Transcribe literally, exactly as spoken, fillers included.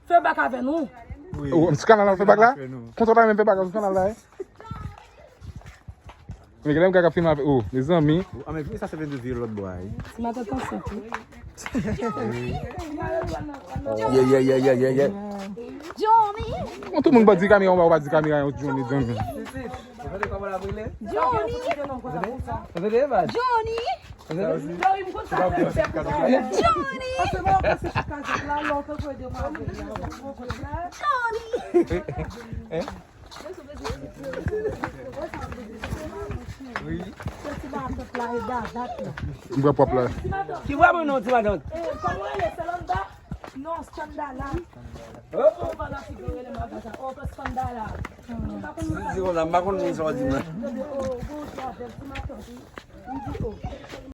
Fè bak avè nou. Ou, sou kanal la, fè bak la? Konsa w ta menm fè bak la sou kanal la, eh? Men gen lè m ka filme avèk ou, mezanmi. A men fini sa se vin de vye lòt bwa wi. Ti matant ansent wi. Yeah, yeah, yeah, yeah, yeah, yeah. Johnny! Bon, tout moun pa di kamera, ou pa di kamera, yon Johnny, Johnny. Johnny! Johnny! Johnny! Johnny! M pran pwòp la. Ki bwa mwen non ti matant? Non, Skandala. Ou pa nan figi rele m bagay sa. Oh, Skandala. Ou pa konn sa. Di konsa, m pa konn moun sa w di mwen. Tande, oh, bonjou avèk ti matant wi. M di, oh.